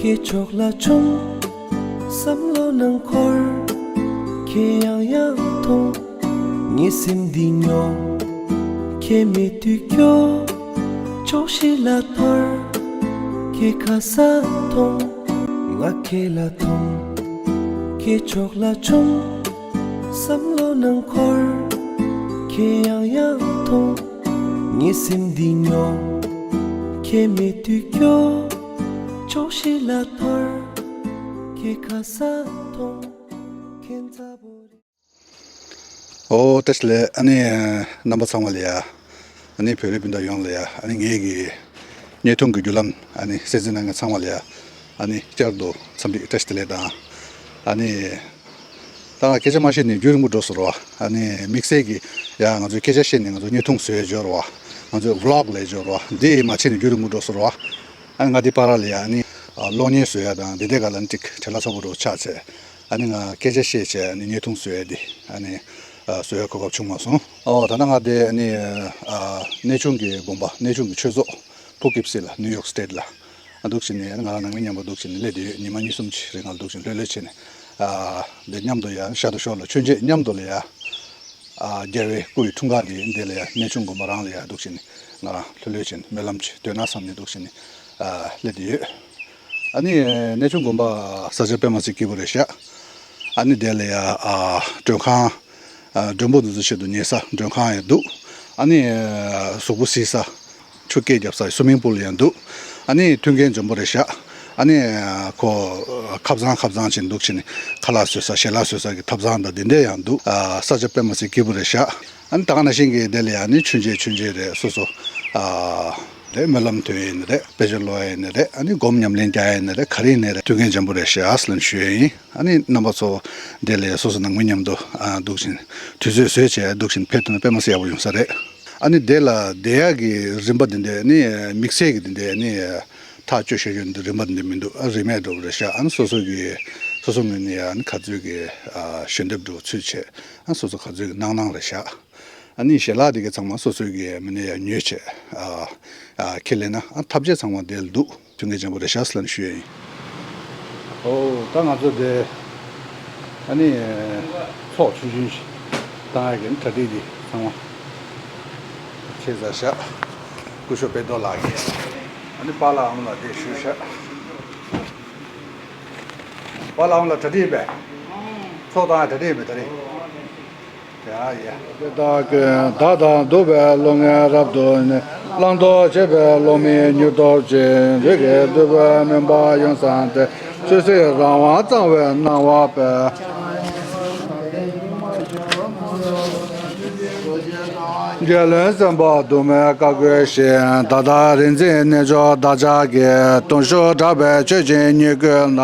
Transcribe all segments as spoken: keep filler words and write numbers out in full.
ཁྱེད་ཕྱོགས་ལ་མཆོང་། བསམ་བློ་ནང་འཁོར། ཁྱེད་ཡང་ཡང་མཐོང་། ངའི་སེམས་འདི་སྨྱོ། ཁྱེད་མེད་དུས་སྐྱོ། ཕྱོགས་བཞི་ལ་འཐོར། ཁྱེད་ཁ་ས་མཐོང་། ང་ཁྱེད་ལ་མཐོང་། ཁྱེད་ཕྱོགས་ལ་མཆོང་། བསམ་བློ་ནང་འཁོར། ཁྱེད་ཡང་ཡང་མཐོང་། ངའི་སེམས་འདི་སྨྱོ། ཁྱེད་མེད་དུས་སྐྱོ། ཕྱོགས་བཞི་ལ་འཐོར། ཁྱེད་ཁ་ས་མཐོང་། ཁྱེད་མཛའ་པོ་རེད། ཨོ་བཀྲ་ཤིས་བདེ་ལེགས། ཨ་ནི་རྣམ་པ་ཚང་མ་ལ་ཡ། ཨ་ནི་བོད་རིགས་སྤུན་ཟླ་ཡོངས་ལ་ཡ། ཨ་ནི་ངེད་ཀྱི་བརྙན་ཐུང་གི་བརྒྱུད་ལམ་ཨ་ནི་གསན་གཟིགས་གནང་མཁན་ཚང་མ་ལ་ཡ། ཨ་ནི་བསྐྱར་དུ་འཚམས་འདྲི་བཀྲ་ཤིས་བདེ་ལེགས་དང་། ཨ་ནི་ད་ང་སྐད་ཆ་མ་བཤད་ནས་རྒྱུན་རིང་པོ་འགྲོ་སོང་ར་བ། ཨ་ནི་དམིགས་བསལ་གྱི་ཡ་ང་ཚོས་སྐད་ཆ་བཤད་ནས་ང་ཚོ་བརྙན་ཐུང་བཟོས་ཡོད་ར་བ། ང་ཚོས་ཝི་ལོག་ལས་ཡོད་ར་བ། འདི་མ་བྱས་ནས་རྒྱུན་རིང་པོ་འགྲོ་སོང་ར་བ། ཨ་ནི་ང་འདི་བར་ལ་ཡ་ཨ་ནི་གློག་བརྙན་བཟོ་ཡ་དང་འདི་འདྲའི་སྒང་ལ་ཨ་ནི་ཅིག་བྲེལ་བ་ཚ་པོ་འདྲ་ཆགས་ཚེ། ཨ་ནི་ང་སྐད་ཆ་བཤད་བྱས་ཨ་ནི་བརྙན་ཐུང་བཟོ་ཡ་འདི་ཨ་ནི་ཨ་བཟོ་ཡ་གོ་སྐབས་བྱུང་མ་སོང་། ཨོ་ད་ལྟ་ང་འདི་ཨ་ནི་ཨ་གནས་ཆུང་གི་དགོན་པ། གནས་ཆུང་གི་ཆོས་ཚོགས། Poughkeepsie ལ། ནིའུ་ཡོག་སི་ཊེཊ་ལ། ཨ་འདུག་བྱས་ནས་ང་རང་ནང་མི་མཉམ་པོ་འདུག་བྱས་ནས་སླེབས་བསྡད་ཡོད། ཉི་མ་གཉིས་གསུམ་ཅིག་རིང་ལ་འདུག་བྱས་ནས་ལྷོད་ལྷོད་བྱས་ནས། ཨ་འདི་མཉམ་དུ་ཡང་ཤར་དུ་ཞོར་ལ་མཆོད་མཇལ་མཉམ་དུ་ལ་ཡ། ཨ་རྒྱལ་བའི་སྐུ་ཡི་འཁྲུངས་སྐར་འདི་འདི་ལ་ཡ་གནས་ཆུང་དགོན་པ་རང་ལ་ཡ་འདུག་བྱས་ནས་ང་རང་ལྷོད་ལྷོད་བྱས་ནས་སྨོན་ལམ་ཅིག་འདོན་ན་བསམ་ནས་འདུག་བྱས་ནས་ཨ་སླེབས་བསྡད་ཡོད། ཨ་ནི་གནས་ཆུང་དགོན་པ་ས་ཆ་དཔེ་མ་སྲིད་སྐྱིད་པོ་རེད་ཤག་ཨ་ནི་དེ་ལ་ཡ་ཨ་མགྲོན་ཁང་། ཨ་མགྲོན་པོ་འདི་ཚོ་ཆེད་དུ་ཉལ་ས་མགྲོན་ཁང་ཡང་འདུག་ཨ་ནི་ཨ་གཟུགས་པོ་བསིལ་ས། ཆུ་སྐྱེལ་རྒྱབ་ས་སུ་མིང་པུལ་ཡང་འདུག་ཨ་ནི་མཐུན་རྐྱེན་འཇམ་པོ་རེད་ཤག་ཨ་ནི་ཨ་ཁོ་ཨ་ཁབ་བཟང་ཁབ་བཟང་ཅིག་འདུག་བྱས་ནས་ཁ་ལག་བཟོ་ས་ཞལ་ལག་བཟོ་ས་གི་ཐབ་ཚང་དང་འདི་འདྲ་ཡང་འདུག་ཨ་ས་ཆ་དཔེ་མ་སྲིད་སྐྱིད་པོ་རེད་ཤག་ཨ་ནི་ད་ག་ནང་བཞིན་གྱི་དེ་ལ་ཡང་ནི་མཆོད་མཇལ་མཆོད་མཇལ་རེད། སོ་སོ་ཨ་རེད། སྨོན་ལམ་འདོན་ཡས་ནི་རེད། དཔེ་ཆ་ཀློག་ཡས་ནི་རེད། ཨ་ནི་སྒོམ་ཉམས་ལེན་རྒྱག་ཡས་ནི་རེད། ག་རེ་ནི་རེད། མཐུན་རྐྱེན་འཇམ་པོ་རེད་ཤག་ཨ་ཟེར་ལབ་ནས་ཞུ་ཡས་ཡིན། ཨ་ནི་རྣམ་པ་ཚོ་དེ་ལ་སོ་སོ་ནང་མི་མཉམ་དུ་ཨ་འདུག་བཞིན་དུས་ཚོད་བཟོས་བྱས་འདུག་བཞིན་ཕེབས་ཐུབ་ན་དཔེ་མ་སྲིད་ཡག་པོ་ཡོང་ས་རེད། ཨ་ནི་དེ་ལ་དེ་ཡག་གི་རིམ་པ་འདི་འདྲ་ནི་དམིགས་བསལ་གྱི་འདི་འདྲ་ནི་ཐག་གཅོད་བྱ་རྒྱུ་འདི་རིམ་པ་འདི་འདྲ་མི་འདུག་ཨ་རིན་མེད་འགྲོ་གི་རེད་ཤག་ཨ་ནི་སོ་སོ་གི་སོ་སོ་ངོས་ནས་ཡང་ནི་ག་ཚོད་ཀྱི་ཨ་ཞལ་འདེབས་འགྲོ་ཚུལ་བྱས། ཨ་སོ་སོ་ག་ཚོད་ཀྱི་གནང་གནང་རེད་ཤག་ཨ་ནི་ཞལ་ལག་དེ་གའི་ཚང་མ་སོ་སོའི་གི་མི་སྣས་ཡང་ཉོས་བྱས་ཨ་ཨ་ཁས་ལེན་ན་ཨ་ཐབས་ཆེ་ཚང་མ་དེ་ལ་འདུག་མཐུན་རྐྱེན་འཇམ་པོ་རེད་ཤག་ཟེར་ལབ་ནས་ཞུ་ཡ་ཡིན། ཨོ་ད་ང་ཚོ་དེ་ཨ་ནི་ཚོགས་ཆུང་ཆུང་ཞིག་བཏང་ཡ་གི་གྲ་སྒྲིག་དེ་ཚང་མ་བྱས་ཚར་ཤག་སྐུ་ཞབས་དཔལ་རྡོར་ལགས་ཀྱིས་ཨ་ནི་པཱ་ལགས་ཨ་མ་ལགས་དེ་ཞུས་ཤག་པཱ་ལགས་ཨ་མ་ལགས་གྲ་སྒྲིག་ཡིན་པས། ཚོགས་བཏང་ཡ་གྲ་སྒྲིག་ཡིན་པས་ད་རེས། ཡ་ཡ། དེ་དག་གིས་བདག་དང་སྡུག་པའི་བློ་ངན་རབ་ཏུ་ནི། བླང་དོར་བྱེད་པའི་བློ་མིག་མྱུར་དོར་ཅིང་། རིགས་ཀྱི་བདུད་པོའི་མུན་པ་ཡོངས་བསངས་ཏེ། ཆོས་སྲིད་རང་དབང་གཙང་བའི་སྣང་བ་སྤེལ། རྒྱལ་བློན་སེམས་དཔའ་དུ་མས་བཀའ་བསྒོས་ཤིང་། ད་ལྟ་རིག་འཛིན་རྣལ་འབྱོར་བདག་ཅག་གིས། དུང་ཞུགས་དྲག་པོས་མཆོད་ཅིང་བསྙེན་བཀུར་ན།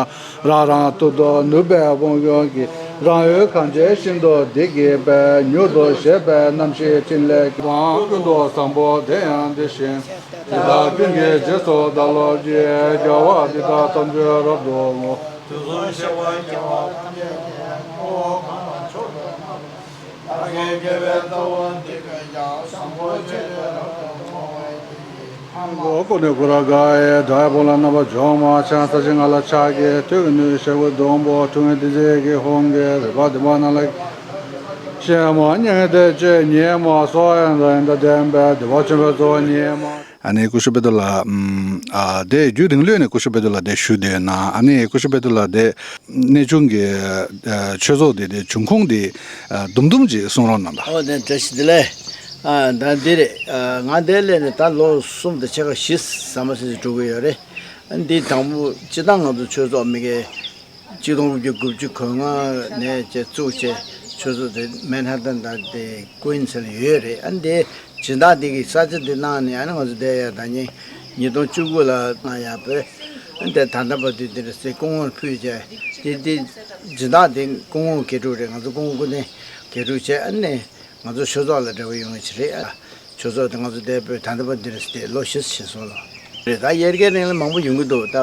རང་རང་ཐུགས་རྡོ་ནུབ་པའི་དབང་ཡོད་ཀྱིས། རང་ཡུལ་གངས་ཅན་ཤིན་ཏུ་བདེ་སྐྱིད་པའི། མྱུར་དུ་བཞད་པའི་རྣམ་ཤེས་ཕྲིན་ལས་ཀྱིས། དབང་ཀུན་ཏུ་བཟང་པོ་དེ་ཡང་འདི་བཞིན། དེ་དག་ཀུན་གྱི་རྗེས་སུ་བདག་སློབ་ཀྱིས། རྒྱལ་བ་འདི་དག་དམ་ཆོས་རབ་ཏུ་བསྔོ། དུས་གསུམ་གཤེགས་པ་རྒྱལ་བ་ཐམས་ཅད་ཀྱི། དབང་པོ་གང་དང་མཆོག་ཏུ་བསྔགས་པའི། བདག་གི་དགེ་བའི་རྩ་བ་འདི་ཀུན་ཀྱང་། བཟང་པོ་སྤྱོད་པའི་རབ་ཏུ་བསྔོ་བ་ཡི། ཧཱུྃ་ཀུན་ནས་བསྐོར་དགའ་ཡི། དགྲ་ཡི་དཔུང་ལ་རྣམ་པར་འཇོམས་པ། ཕྱག་ན་ས་གཞི་ང་ལ་ཕྱག་གི། ཐུགས་ཀྱི་ནུས་ཤ་ཁུ་སྡོང་པོ། ཁྲོ་གཉེར་བདུད་རྩི་གི་ཧཱུྃ་གིས། རིག་པ་བདེ་བ་རྣམས་ལ། གཤེད་མ་མྱ་ངན་འདས་ཀྱི་ཉི་མ། སྭཱ་ཧཱ་ཡང་དང་ཡང་དག་ལྡན་པའི། བདེ་བ་ཆེན་པོའི་རྩ་བ་ཉིད་མ། ཨ་ནི་སྐུ་ཞབས་དཔལ་རྡོར་ལགས་ཨམ་ཨ་དེ་རྒྱུན་རིང་ལོས་ནས་སྐུ་ཞབས་དཔལ་རྡོར་ལགས་དེ་བཞུགས་བསྡད་ན། ཨ་ནི་སྐུ་ཞབས་དཔལ་རྡོར་ལགས་དེ་གནས་ཆུང་གི་ཨ་ཆོས་ཚོགས་དེ་དེ་བྱུང་ཁུངས་དེ་ཨ་དུམ་དུམ་ཅིག་གསུང་རོགས་གནང་དང་། ཨོ་དེ་བཀྲ་ཤིས་བདེ་ལེགས། ཨ་ད་འདི་རེད། ཨ་ང་འདིར་སླེབས་ནས་ད་ལོ་གསུམ་དང་ཕྱེད་ཀ་བཞི་ཟ་མ་ཟིན་ཟིན་འགྲོ་གི་ཡོད་རེད། ཨ་འདི་དང་པོ་སྤྱིར་བཏང་ང་ཚོ་ཆོས་ཚོགས་མི་སྒེར་གཅིག་སྟོང་དགུ་བརྒྱ་དགུ་བཅུ་གོ་ལྔ་ནས་བཅས་བཙུགས་བྱས་ཆོས་ཚོགས་དེ་མན་ཧ་ཏན་དང་དེ་ཀུན་སི་ལ་ཡོད་རེད། ཨ་འདི་སྦྱིན་བདག་དེ་གི་ས་ཆ་དེ་གནང་ནས་ཨ་ནི་ང་ཚོ་བསྡད་ཡ་ད་ཉིན་ཉིས་སྟོང་བཅུ་དགུ་ལ་གནང་ཡག་པོས། ཨ་འདི་ད་ལྟ་བར་དུ་དེ་འདྲ་སེ་སྐུ་ངོར་ཕུལ་བྱས་དེ་དེ་སྦྱིན་བདག་དེ་སྐུ་ངོ་དགེ་ཕྲུག་རེད། ང་ཚོ་སྐུ་ངོ་སྐུ་ངོ་དགེ་ཕྲུག་བྱས། ཨ་ནི་ང་ཚོ་ཆོས་ཚོགས་ལ་འབྲེལ་བ་ཡོང་གི་ཅིག་རེད། ཨ་ཆོས་ཚོགས་དེ་ང་ཚོ་བསྡད་པའི་ད་ལྟ་བར་འདི་རེད་སེ་ལོ་བཞི་ཕྱིན་སོང་ལ། རེད། ད་ཡར་རྒྱས་གླིང་ལ་མང་པོ་ཡོང་གི་འདུག་ད་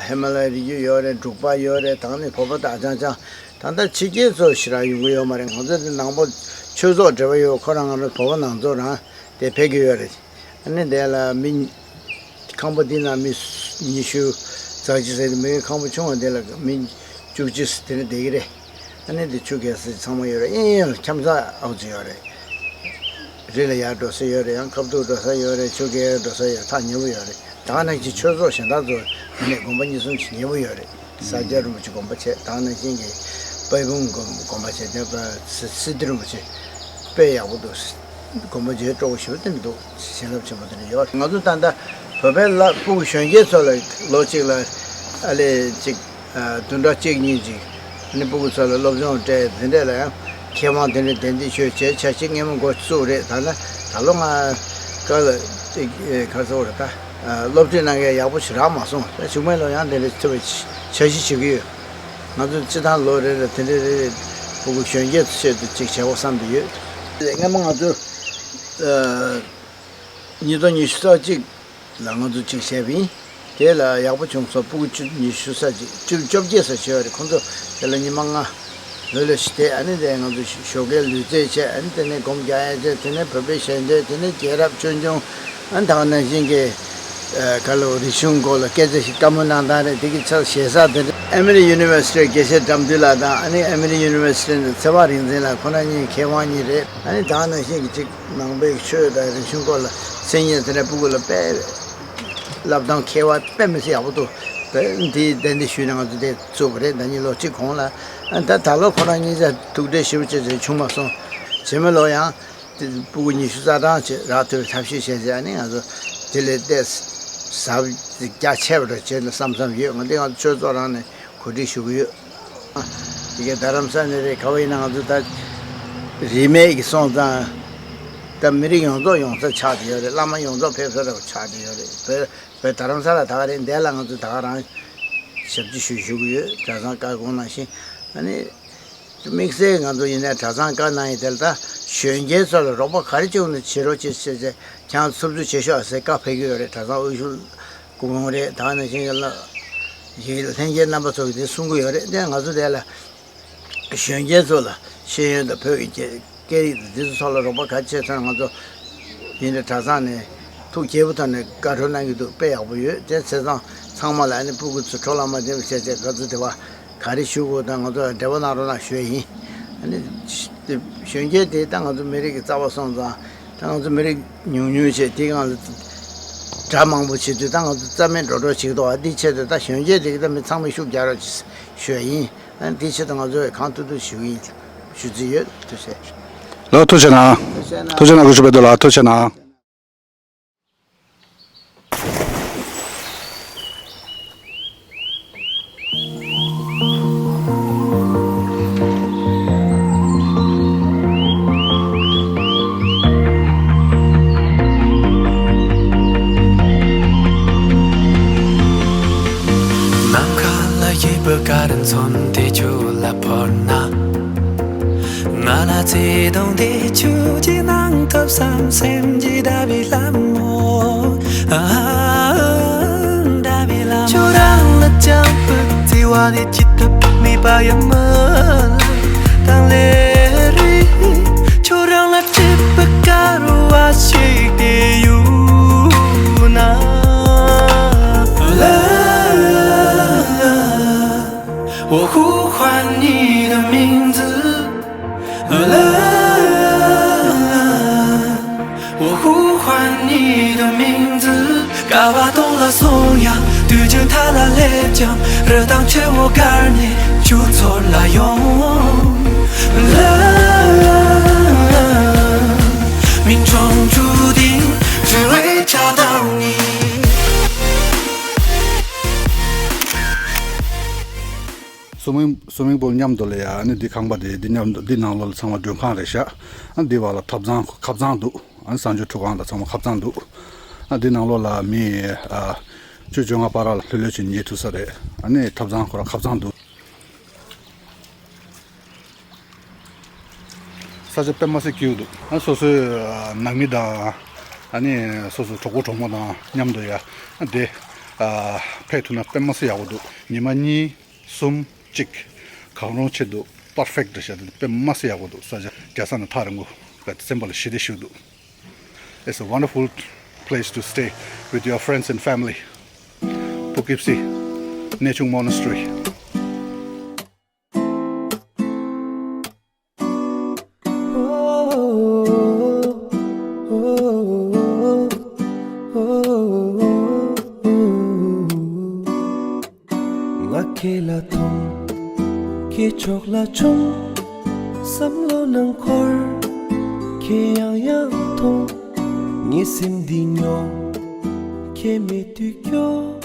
ཧི་མ་ལ་ཡའི་རི་རྒྱུད་ཡོད་རེད། འབྲུག་པ་ཡོད་རེད། ད་ནི་བོད་པ་ད་ཨ་ཅང་ཅང་ད་ལྟ་ཕྱི་རྒྱལ་ཚོ་ཞེ་དྲག་ཡོང་གི་ཡོད་མ་རེད། ང་ཚོ་དེ་ནང་པ་ཆོས་ཚོགས་འབྲེལ་བ་ཡོད། ཁོ་རང་ང་རང་བོད་པ་ནང་ཚོ་རང་དེ་ཕེབས་ཀྱི་ཡོད་རེད། ཨ་ནི་དེ་ལ་མི་ཁང་པ་འདི་ན་མི་ཉི་ཤུ་ ཟ་ཅི་ཟེར་ཏེ་མི་ཁང་པ་ཆུང་བ་འདི་ལ་མི་བཅུ་གཅིག་དེ་འདྲ་བསྡད་ཀྱི་རེད། ཨ་ནི་འདི་ཆུ་རྐྱལ་ས་ཚང་མ་ཡོད་རེད། གཡས་གཡོན་ལ་ཁྱམས་ཚང་ཨའུ་ཙི་ཡོད་རེད། རི་ལ་ཡར་འགྲོ་ས་ཡོད་རེད། ཡང་ཁ་ཐུག་འགྲོ་ས་ཡོད་རེད། ཆུ་རྐྱལ་འགྲོ་ས་ཡོད། ཐག་ཉེ་པོ་ཡོད་རེད། ད་ག་ནང་བཞིན་ཆོས་ཚོགས་གཞན་དག་ཚོ་ཡིན་ནའི་དགོན་པ་གཉིས་གསུམ་ཞིག་ཉེ་པོ་ཡོད་རེད། ས་སྐྱ་རིན་པོ་ཆེ་དགོན་པ་བྱས། ད་ག་ནང་བཞིན་གྱི་དཔལ་སྤུངས་དགོན་པ་བྱས། དེ་པ་སི་སི་ཏི་རིན་པོ་ཆེ་དཔེ་ཡག་པོ་འདུག་དགོན་པ་མཇལ་སྤྲོ་པོ་ཞེ་པོ་དེ་འདྲ་འདུག་བྱིན་རླབས་ཆེན་པོ་དེ་འདྲ་ཡོད། ང་ཚོ་ད་ལྟ་བོད་པའི་བླ་སྤུ་གུ་གཞོན་སྐྱེས་ཚོ་ལ་ལོ་གཅིག་ལ་ཨ་ལས་གཅིག་ཨ་བདུན་ཕྲག་གཅིག་གཉིས་ཅིག་ཨ་ནི་སྤུ་གུ་ཚོ་ལ་སློབ་སྦྱོང་སྤྲད། དེ་འདྲས་ལ་ཡང་མཁས་དབང་དེ་འདྲས་གདན་འདྲེན་ཞུས་བྱས། འཆར་གཞི་སྔོན་མ་འགོ་བཙུགས་རེད། ད་ལྟ་ད་ལོ་ང་ག་ལ་གཅིག་ཨེ་ག་ཚོད་རེད། ད་ཨ་སློབ་ཁྲིད་གནང་མཁན་ཡག་པོ་ཞིག་རག་མ་སོང་། ད་གཞུག་མའི་ལོ་ཡང་དེ་འདྲས་ཐུབ་པའི་འཆར་གཞི་བྱེད་ཀྱི་ཡོད། ང་ཚོ་སྤྱི་བཏང་ལོ་རེ་ལ་དེ་འདྲ་རེ་རེ་སྤུ་གུ་གཞོན་སྐྱེས་ཚོའི་ཆེད་དུ་ཅིག་བྱེད་དགོས་བསམ་གྱི་ཡོད། སྔོན་མ་ང་ཚོ་ཨ་ཉིས་སྟོང་ཉི་ཤུ་རྩ་གཅིག་ལ་ང་ཚོ་ཅིག་བྱས་པ་ཡིན། དེ་ལ་ཡག་པོ་བྱུང་སོང་། སྤུ་གུ་བཅུ་ཉི་ཤུ་རྩ་གཅིག་བཅུ་བཅོ་བརྒྱད་ཙམ་བྱས་པ་རེད། ཁོང་ཚོ་དེ་ལ་ཉི་མ་ལྔ་ལྷོད་ལྷོད་ཞིག་བསྡད། ཨ་ནི་དེ་ང་ཚོ་ཞོགས་ཀའི་ལུས་རྩལ་བྱས། ཨ་ནི་དེ་ནས་སྒོམ་རྒྱག་ཡག་བྱས། དེ་ནས་བོད་པའི་ཞལ་འདོན། དེ་ནས་རྒྱལ་རབས་ཆོས་འབྱུང་། ཨ་ནི་ད་ག་ནང་བཞིན་གྱི་ཨ་ག་ལ་རིག་གཞུང་སྐོར་ལ་སྐད་ཆ་ཞིག་བཀའ་མོལ་གནང་སྟངས་རེད། དེ་གི་ཆ་ཞེ་ས་དེ་འདྲ། ཨ་མི་རི་ཡུ་ནི་ཝར་སི་ཊི་དགེ་བཤེས་དགྲ་འདུལ་ལགས་དང་། ཨ་ནི་ཨ་མི་རི་ཡུ་ནི་ཝར་སི་ཊི་ནས་ཚེ་དབང་རིག་འཛིན་ལགས། ཁོ་རང་གཉིས་མཁས་དབང་གཉིས་རེད། ཨ་ནི་ད་ག་ནང་བཞིན་གྱི་ཅིག་ནང་པའི་ཆོས་དང་རིག་གཞུང་སྐོར་ལ་མཚན་སྙན་དེ་འདྲ་སྤུ་གུ་ལ་དཔེ་བསླབ་སྟངས་མཁས་པ་དཔེ་མི་སྲིད་ཡག་པོ་འདུག་དེ་འདི་གདན་འདྲེན་ཞུས་ནས་ང་ཚོ་དེ་བཙུགས་པ་རེད། ཟླ་ཉིན་ལོ་གཅིག་གོང་ལ། ཨ་ད་ད་ལོ་ཁོ་རང་གཉིས་ཆ་ཐུག་འཕྲད་ཞེ་པོ་ཅིག་བྱུང་མ་སོང་། རྗེས་མའི་ལོ་ཡང་དེ་སྤུ་གུ་ཉི་ཤུ་རྩ་གྲངས་ཅིག་རག་ཐུབ་པའི་ཐབས་ཤེས་བྱས་བྱས། ཨ་ནི་ང་ཚོ་དེ་ལས་ཏོག་ཙམ་རྒྱ་ཆེ་བ་འདྲ་བྱས་ན་བསམ་བསམ་ཡོད། ང་འདི་ང་ཚོ་ཆོས་ཚོགས་རང་ནས་གོ་སྒྲིག་ཞུ་གི་ཡོད། དེ་གའི་རྡ་རམ་ས་ནས་རེད། ག་བ་ཡིན་ན་ང་ཚོ་ད་རིས་མེད་ཀྱི་སོང་ཙང་ད་མི་རིགས་ཡོངས་རྫོགས་ཡོང་ས་ཆགས་བསྡད་ཡོད་རེད། བླ་མ་ཡོངས་རྫོགས་ཕེབས་ས་འདྲ་བོ་ཆགས་བསྡད་ཡོད་རེད། བོད་བོད་རྡ་རམ་ས་ལ་ད་ག་རེད། འདི་ལ་ང་ཚོ་ད་ག་རང་ཞབས་ཕྱི་ཞུ་ཞུ་གི་ཡོད། གྲྭ་ཚང་བཀའ་དགོངས་ནང་བཞིན། ཨ་ནི་དམིགས་བསལ་ང་ཚོ་ཡིན་ནའི་གྲྭ་ཚང་བཀའ་གནང་ཡིན། དེ་ལ་ད་གཞོན་སྐྱེས་ཚོ་ལ་རོགས་པ་ག་རེ་བྱུང་ན་བྱེད་རོགས་བྱེད་ཟེར་བྱས། ཁྱེད་རང་ཚོ་ཚུབ་ཚུབ་བྱེད་ཤོག་ཟེར་བཀའ་ཕེབས་ཀྱི་ཡོད་རེད། གྲྭ་ཚང་དབུ་བཞུགས་སྐུ་གོང་རེད། ད་ག་ནང་བཞིན་གྱི་ལྷན་རྒྱས་རྣམ་པ་ཚོ་གིས་དེ་གསུང་གི་ཡོད་རེད། དེ་ང་ཚོ་དེ་ལ་གཞོན་སྐྱེས་ཚོ་ལ་ཤེས་ཡོན་དང་བོད་ཀྱི་སྐད་ཡིག་དང་འདི་ཚོ་ཐོག་ལ་རོགས་པ་ག་རེ་བྱེད་ཐུབ་ན། ང་ཚོ་ཡིན་ནའི་གྲྭ་ཚང་ནས་ཐུགས་དགྱེས་པོ་ཐོག་ནས་བཀའ་འཁྲོལ་གནང་གི་འདུག་དཔེ་ཡག་པོ་ཡོད། དེ་བྱས་ཙང་ཚང་མ་ལ་ཨ་ནི་སྤུ་གུ་ཚོ་འཕྲོ་བརླག་མ་བྱེད་པ་བྱས་བྱས། ག་ཚོད་དེ་བ་ག་རེ་ཞུ་དགོས་དང་། ང་ཚོ་ལ་འབྲེལ་བ་གནང་རོགས་གནང་ཞུ་ཡ་ཡིན། ཨ་ནི་གཞོན་སྐྱེས་དེ་ད་ང་ཚོ་མི་རིགས་ཀྱི་རྩ་བ་སོང་ཙང་། ད་ང་ཚོ་མི་རིགས་ཉུང་ཉུང་བྱས། དེ་སྒང་ལ་གྲྭ་མང་པོ་བྱེད་དུས་ད་ང་ཚོ་རྩ་མེད་འགྲོ་འགྲོ་བྱེད་ཀྱི་འདུག་ཨ་འདིའི་ཆེད་དུ་ད་གཞོན་སྐྱེས་དེ་གིས་ད་མི་ཚང་མས་ཤུགས་རྒྱག་རོགས་ཞུ་ཡ་ཡིན། ཨ་ནི་དེའི་ཆེད་དུ་ང་ཚོས་གང་ཐུབ་ཐུབ་ཞུ་གི་ཡིན། ཞུ་རྩིས་ཡོད། ཐུགས་རྗེ་ཆེ། ལགས་ཐུགས་རྗེ་གནང་། ཐུགས་རྗེ་གནང་། ཐུགས་རྗེ་གནང་། དགུ་ཞུ་བེ་དོ་ལགས། ཐུགས་རྗེ་གནང་། ནམ་མཁའ་ལ་བཞད་པའི་སྐར་ཚོན་དེ་ཁྱོད་ལ་ཕོག་ན། ང་ལ་བརྩེ་དུང་དེ་ཁྱོད་ཀྱིས་གནང་ཐུབ་བསམ། སེམས་ཀྱི་ཟླ་བའི་ལྷ་མོ། ཨ། ཟླ་བའི་ལྷ་མོ། ཁྱོད་རང་ལ་བཅངས་པའི་བརྩེ་བ་དེ་ཇི་ལྟ་བུ་མེད་པ་ཡང་མི་ལ་དང་ལེ་རེ། ཁྱོད་རང་ལ་སྤྲད་པའི་སྐར་བ་ཞིག་དེ་ཡུལ་ན། 我呼唤你的名字，我呼唤你的名字。 ཀ་བ་སྟོང་ལ་སོང་ཡང་དུས་རྒྱུན་མཐའ་ལ་སླེབས་ཀྱང་། རི་དང་ཆུ་བོ་བརྒལ་ནས་ཁྱོད་ཚོར་ལ་ཡོང་། 命中注定只为找到你。 སུ་མིང་སུ་མིང་པུལ་མཉམ་དུ་ལ་ཡ། ཨ་ནི་འདི་ཁང་པ་དེ་འདི་མཉམ་དུ་འདི་ནང་ལོགས་ལ་ཚང་མ་མགྲོན་ཁང་རེད་ཤག་ཨ་འདི་བར་ལ་ཐབ་ཚང་ཁབ་ཚང་འདུག་ཨ་གསང་སྤྱོད་ཁྲུས་ཁང་དང་ཚང་མ་ཁབ་ཚང་འདུག་ཨ་འདི་ནང་ལོགས་ལ་མི་ཨ་བཅུ་བཅོ་ལྔ་བར་ལ་ལྷོད་ལྷོད་བྱས་ཉལ་ཐུབ་ས་རེད། ཨ་ནི་ཐབ་ཚང་ཁོ་ར་ཁབ་ཚང་འདུག་ས་ཆ་དཔེ་མ་སྲིད་སྐྱིད་པོ་འདུག་ཨ་སོ་སོའི་ཨ་ནང་མི་དང་ཨ་ནི་སོ་སོའི་གྲོགས་པོ་གྲོགས་མོ་དང་མཉམ་དུ་ཡ་ཨ་འདི་ཨ་ཕེབས་ཐུབ་ན་དཔེ་མ་སྲིད་ཡག་པོ་འདུག་ཉི་མ་གཉིས་གསུམ་གཅིག་གང་རུང་ཆེད་དུ་པར་ཕེག་ཊི་བྱས་ཏེ་དཔེ་མ་སྲིད་ཡག་པོ་འདུག་ས་ཆ་རྒྱལ་ས་ནས་ཐག་རིང་པོ་ག་ཚན་པ་ལ་ཞི་བདེ་ཞིག་འདུག It's a wonderful place to stay with your friends and family. Poughkeepsie. གནས་ཆུང་Monastery། ང་ཁྱེད་ལ་མཐོང་། ཁྱེད་ཕྱོགས་ལ་མཆོང་། བསམ་བློ་ནང་འཁོར། ཁྱེད་ཡང་ཡང་མཐོང་། ངའི་སེམས་འདི་སྨྱོ། ཁྱེད་མེད་དུས་སྐྱོ།